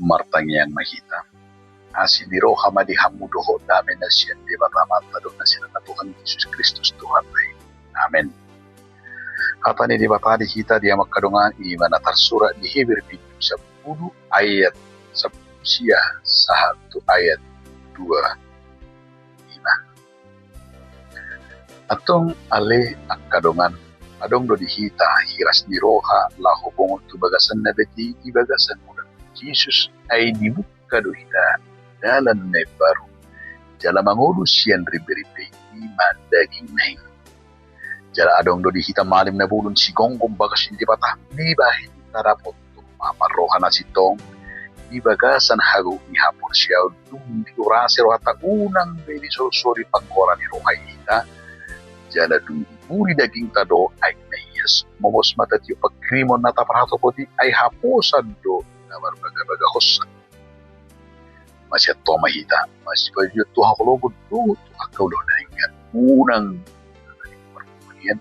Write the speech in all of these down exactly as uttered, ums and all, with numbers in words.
Martangiang ma hita. Asi ni roha ma di hamu dohot dame na sian Debata Amanta dohot na sian Anakna Tuhan Jesus Kristus Tuhanta i. Amen. Hata ni Debata di hita di hamu angka dongan, i ma na tarsurat di Heber bindu sampulu ayat sampulu sia sahat tu ayat dua pulu lima. Antong ale angka dongan, adong do di hita hiras ni roha laho bongot tu bagasan na bete i di bagasan muna Jesus, ai dibuka do hita dalan na imbaru jala mangolu sian rimberimbe i, i ma dagingna i. Jala adong do di hita malim na bolon sigomgom bagas ni Debata, dibahen hita dapot ma marroha na sintong di bagasan hagou ni haporseaon, dung diorasi rohanta unang be disolsoli panggoaran ni roha i hita, jala dung diburi dagingta dohot aek na ias, momos ma tatiop pangkirimon na taparhatopot i, ai haposan do na marbagabagahonsa. Masiantoa ma hita, masipajujut tu haholongon dohot tu angka ulaon na denggan, unang na di parpanian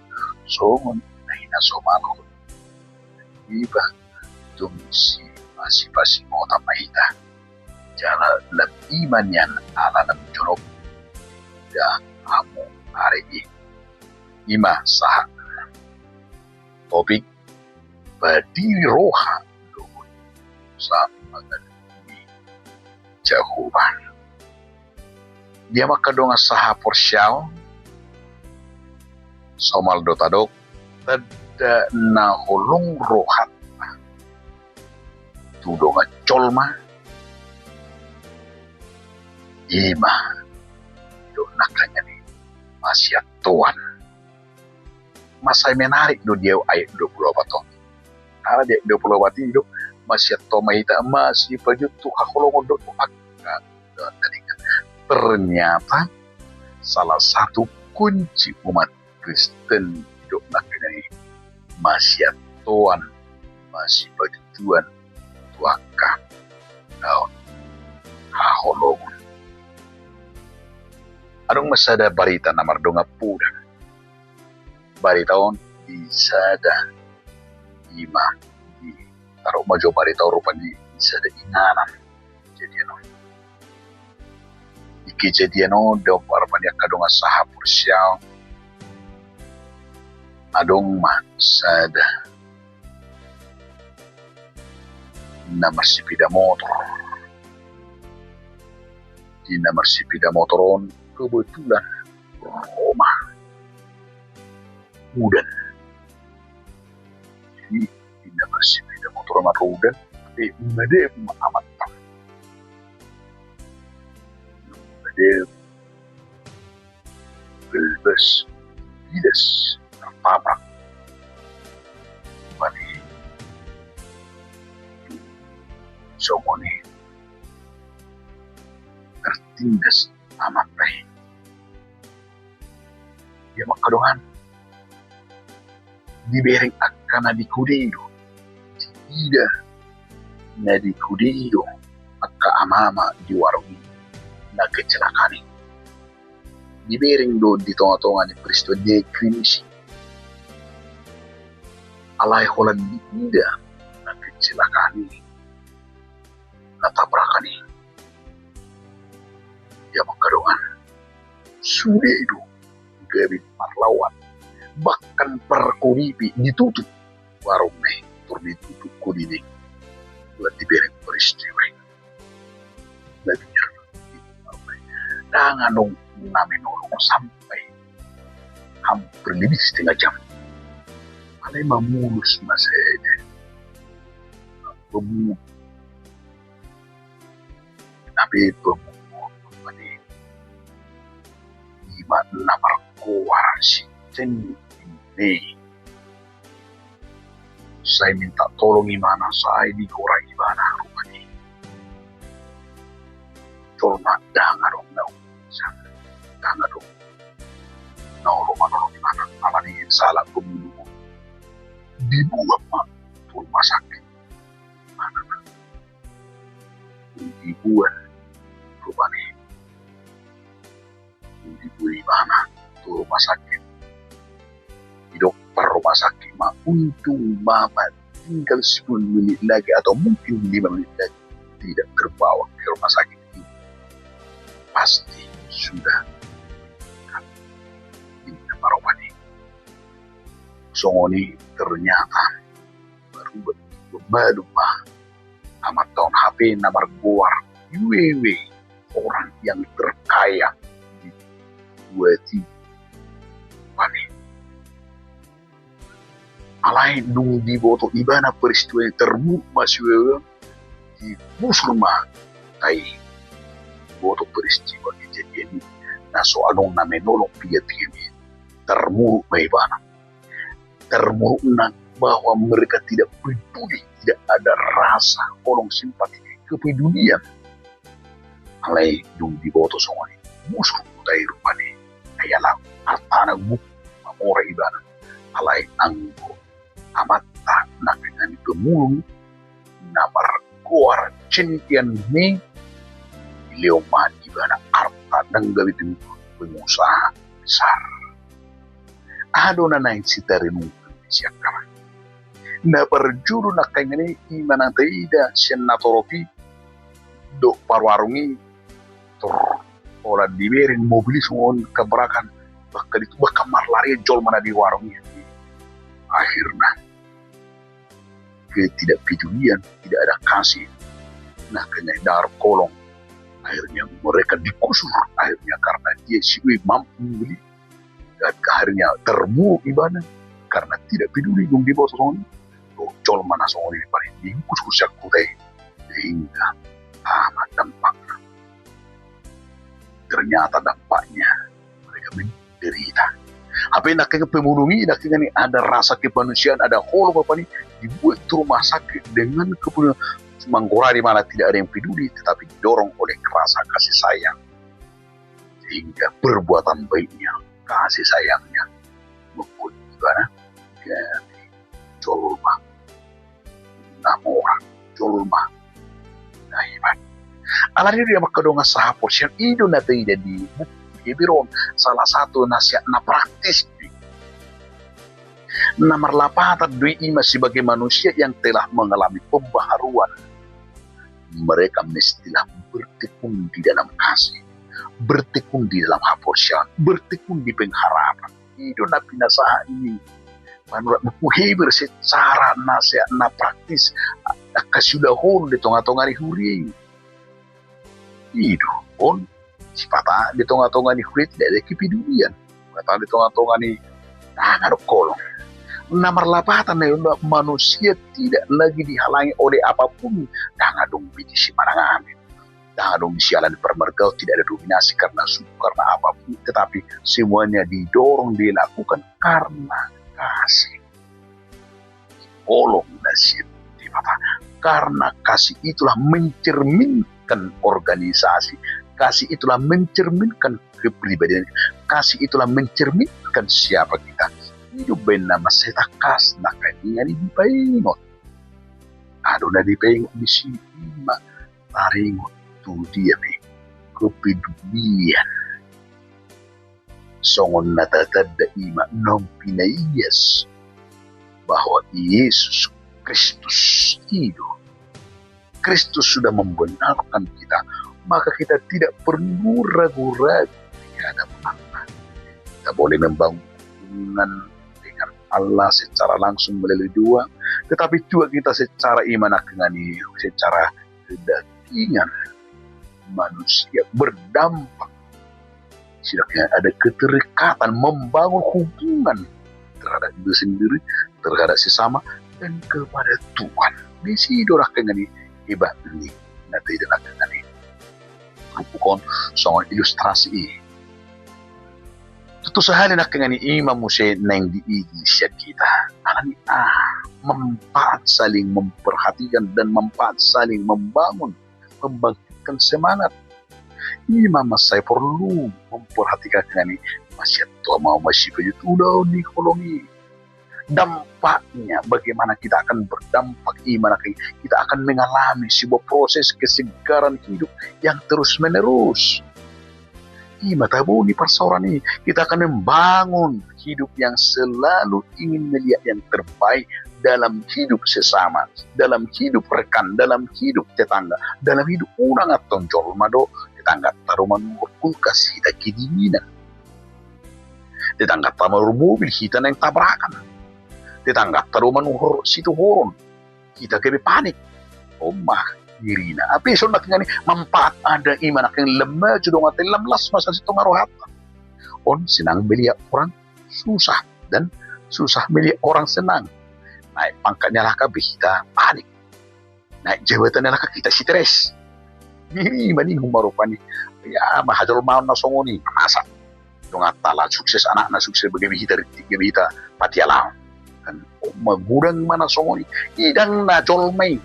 songon na hinasomalhon. Iba tung si masipasingota ma hita. Jala lam i ma nian ala na jonok da hamu ari i. I ma sahat topik, badiri roha dohot sahat mangaluhi Jahowa. Di hamu angka dongan sahaporseaon, somal do tadok, tanda na holong rohanta tu dongan jolma, i ma didok nangkaningan i masiantoan. Masa i menarik do di au ayat dua pulu opat on. Ala di ayat dua pulu opat i didok masiantoa ma hita, masipajujut tu haholongon dohot tu angka na denggan. Ternyata salah satu kunci umat Kristen didok nangkaningan i masiantoan, masipajujuan tu angka na haholongon. Adong ma sada barita na mardongan poda. Barita on di sada, i ma di, taruh ma jo barita on rupani di sada inganan. Kejadian on. Di kejadian on, di ompa rupani angka dongan sahaporseaon, adong ma sada na marsipida motor. Di na marsipida motor on kebetulan ro ma udan. Jadi di na marsipida motor on ro udan, eh, made ma amanta. Made, belbas, bilas, tartabrak. Bani songon i tertindas amanta i. Di hamu angka dongan, dibereng angka na di kode i do, diida na di kode i do angka amama di warung i na kecelakaan i. Dibereng do di tongatonga ni peristiwa, di krimis i. Alai holan diida na kecelakaan i, na tabrakan i. Di hamu angka dongan, sude do gabe marlaoan. Bahkan parkode i pe ditutup warung na i, tor ditutup kode i, holan dibereng peristiwa i. Ndang adong na menolong sampai hampir lebih setengah jam. Alai mamulus ma sada pemulung. Tapi pemulung on, i ma na margoar si Cen i. Sai minta tolong ibana, sai digora ibana rupani. Jolma ndang adong na olo, ndang adong na olo manolong ibana, alani salah pemulung on. Diboan ma tu rumah sakit. Diboan rupani. Diboan ibana tu rumah sakit. Didok parrumah sakit ma, untung ma tinggal sepuluh menit lagi atau mungkin lima menit lagi, tidak terbawa ke rumah sakit ini, pasti sudah meninggal. Ninna ma rupani. Songon i ternyata baru berubah amanta on, hape na margoar Yue, orang yang terkaya di dua tiga. Alai dung diboto ibana peristiwa i, termuruk ma si Yue, digusur ma huta i. Diboto peristiwa kejadian i, na so adong na menolong piga-piga i, termuruk ma ibana. Termurukna bahwa mereka tidak peduli, tidak ada rasa kolong simpati, kepedulian. Alai dung diboto songon i, digusur huta i rupani. Ai ala artana gok mamora ibana. Alai anggo amanta nangkiningan i pemulung na margoar Chen Tianmei, dilehon ma ibana arta, ndang gabe pengusaha besar. Aha do na naeng sitarinungkon sian hami? Na parjolo nangkiningan i, ima na taida sian na torop i, dohot parwarung i, tor, holan dibereng mobil i songon tabrakan, bahkan itu, bahkan marlarian jolma na di warung i. Akhirna ketidakpedulian, tidak ada kasih. Nangkiningan i, ndang adong kolong. Akhirnya mereka digusur. Akhirnya karena dia si Yue mampu membeli, dan akhirnya termuruk ibana karena tidak peduli. Dung diboto songon i, jolma na songon i paling digusur sian huta i. Sehingga, ah, dampakna. Ternyata dampaknya mereka menderita. Hape nangkiningan pemulung i, nangkiningan i, ada rasa kemanusiaan, ada holong, rupani dibuat rumah sakit dengan kepenuhan, manggorari malah tidak ada yang peduli, tetapi didorong oleh rasa kasih sayang. Sehingga perbuatan baiknya, kasih sayangnya, membuat ibana gabe jolma na mora, jolma na hebat. Alani i do, ia, angka dongan sahaporseaon, i do na taida di buku Heber on, salah satu nasihat na praktis. Na marlapatan do i, ima sebagai manusia yang telah mengalami pembaharuan, mereka mestilah bertekun di dalam kasih, bertekun di dalam haporseaon, bertekun di pengharapan. I do na pinasahat ni panurat buku Heber secara nasihat na praktis, angka siulahon di tongatonga ni huria i. I do on, sipata di tongatonga ni huria i tidak ada kepedulian. Sipata di tongatonga ni, ndang adong kolong. Na marlapatan na i, manusia tidak lagi dihalangi oleh apapun, ndang adong be disi manang aha be. Ndang adong disi ala ni parmargaon, tidak ada dominasi karena suku, karena apapun, tetapi semuanya didorong, dilakukan karena kasih. Holong na sian Debata. Karena kasih itulah mencerminkan organisasi, kasih itulah mencerminkan kepribadian, kasih itulah mencerminkan siapa kita. I do umbahen na mansai tangkas nangkiningan i dipaingot. Adong na dipaingot disi, ima taringot tu dia pe kepedulian. Songon na tatanda, ima naung pinaias bahwa Yesus Kristus i do. Kristus sudah membenarkan kita, maka kita tidak perlu ragu-ragu di hadapan Allah. Kita boleh membangun hubungan dengan Allah secara langsung melalui doa, tetapi juga kita secara, ima nangkiningan i, secara kedagingan, manusia berdampak. Setidaknya ada keterikatan, membangun hubungan terhadap diri sendiri, terhadap sesama, dan kepada Tuhan. Disi do nangkiningan i hebatna na taida nangkiningan i. Rupukon songon ilustrasi i. Tutu sahali nangkiningan i, ima muse naeng diidi sian hita. Alani aha? Manfaat saling memperhatikan dan manfaat saling membangun, membangkitkan semangat. Ima mansai porlu memperhatikan nangkiningan i, masian tua ma, masian pajut ulaon ni holong i. Dampaknya, bagaimana kita akan berdampak, ima nangkiningan i, kita akan mengalami sebuah proses kesegaran hidup yang terus-menerus. I ma tabo ni parsaoran i, kita akan membangun hidup yang selalu ingin melihat yang terbaik dalam hidup sesama, dalam hidup rekan, dalam hidup tetangga, dalam hidup unang antong jolma do, tetangganta do manuhor kulkas hita kedinginan. Tetangganta manuhor mobil hita naeng tabrakan. Tetangganta do manuhor situhoron. Hita gabe panik. On ma dirina. Hape songon nangkin i manfaat ada i ma nangkin lam maju donganta, lam las ma sasintongna rohanta. On senang melihat orang susah dan susah melihat orang senang. Naik pangkat ni halak i be hita panik. Naik jabatan ni halak i hita stres. Diri ma ninna ma rupani. Ia ma hajolmaon na songon i. Masa donganta ala sukses anakna, sukses, gabe hita rintik, gabe hita patialaon. Kan on ma godang ma na songon i. I ndang na jolma i.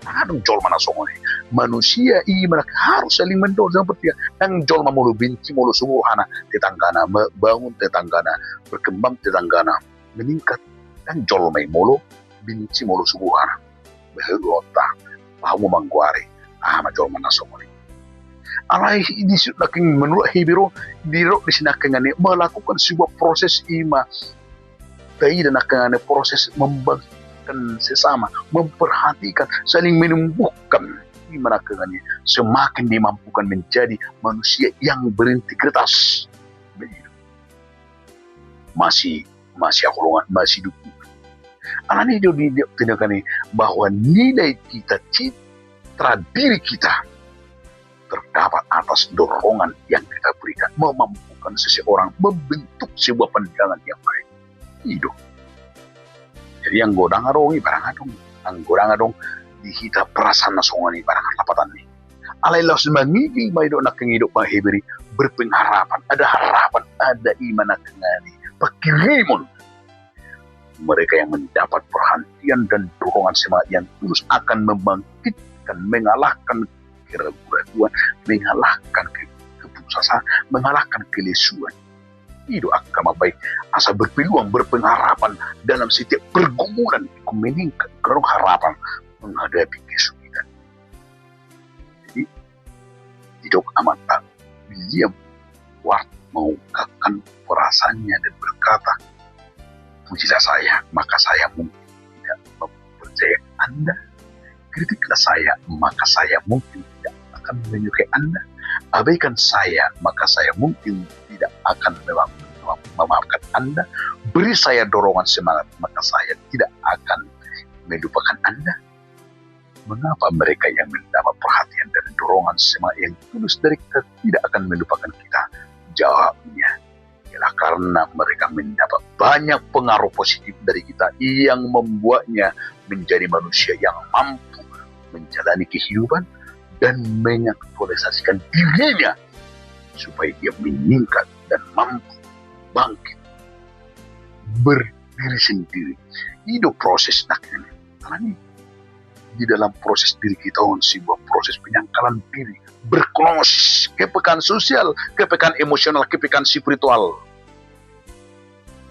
Ndang adong jolma na songon i. Manusia i ma na harus saling mendorong, seperti ndang jolma molo benci molo so boha na tetanggana ma-, bangun, tetanggana berkembang, tetanggana meningkat. Ndang jolma i molo benci molo so boha na. Bahen rohanta, pahompu manggoari, aha ma jolma na songon i. Alai i disi nangkin menurut Heber on, didok disi nangkin i melakukan sebuah proses i ma, taida nangkin i proses membangkitkan sesama, memperhatikan, saling menumbuhkan. I ma nangkin i semakin dimampukan menjadi manusia yang berintegritas. Begitu. Masi-, masihaholongan, masiduhunon. Alani i do di, di, tinangani bahwa nilai cita-cita diri kita terdapat atas dorongan yang kita berikan, memampukan seseorang membentuk sebuah pandangan yang baik. I do. Jadi anggo ndang adong i, barang adong, anggo ndang adong di hita perasaan na songon i, barang adong lapatan ni. Alai laos mangigil ma i do nangkin i do, Pak Heberi, berpengharapan, ada harapan, ada i ma nangkin i panghirimon. Mereka yang mendapat perhatian dan dorongan semangat yang tulus akan membangkitkan, mengalahkan keraguan-keraguan, mengalahkan ke-, keputusasaan, mengalahkan kelesuan. I do angka mambahen asa berpeluang, berpengharapan dalam setiap pergumulan, ingkon meningkat, ingkon adong harapan menghadapi kesulitan. Jadi, didok amanta William Ward mengungkapkan perasaannya dan berkata, "Pujilah saya, maka saya mungkin tidak mempercayai Anda. Kritiklah saya, maka saya mungkin tidak akan menyukai Anda. Abaikan saya, maka saya mungkin tidak akan mema-, mema-, memaafkan Anda. Beri saya dorongan semangat, maka saya tidak akan melupakan Anda." Mengapa mereka yang mendapat perhatian dan dorongan semangat yang tulus dari kita tidak akan melupakan kita? Jawabnya, ialah karena mereka mendapat banyak pengaruh positif dari kita yang membuatnya menjadi manusia yang mampu menjalani kehidupan dan mengaktualisasikan dirinya supaya dia meningkat dan mampu bangkit berdiri sendiri. I do proses nangkin i. Alani di dalam proses diri kita on, sebuah proses penyangkalan diri, berknosis, kepekaan sosial, kepekaan emosional, kepekaan spiritual.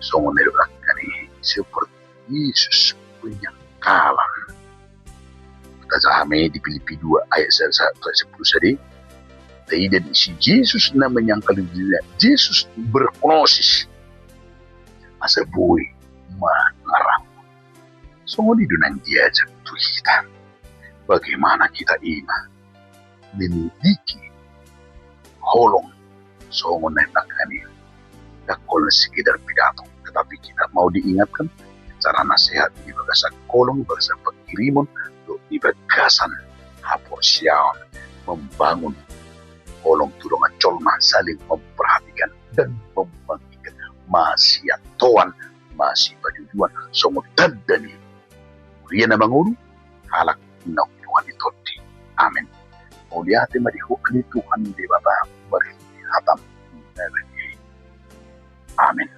Songon na didok nangkin i, seperti Yesus penyangkalan. Tajaha ma i di Filipi dua ayat sa-, sa-, ayat sampulu sada. Taida disi Jesus na menyangkal dirinya, Jesus berknosis. Asa boi mangarap. Songon i do naeng diajak tu hita. Bagaimana kita i ma memiliki holong songon na didok nangkin i. Ndang holan sekedar pidato, tetapi kita mau diingatkan secara nasihat di bagasan holong, bagasan panghirimon, dohot di bagasan haporseaon membangun holong tu dongan jolma, saling memperhatikan dan membangkitkan, masiantoan, masipajujuan, songon tanda ni huria na mangolu, halak na hujungan ni tondi. Amen. Mauliate ma di Ho ale Tuhan Debata, marhite hataM na badia i. Amen.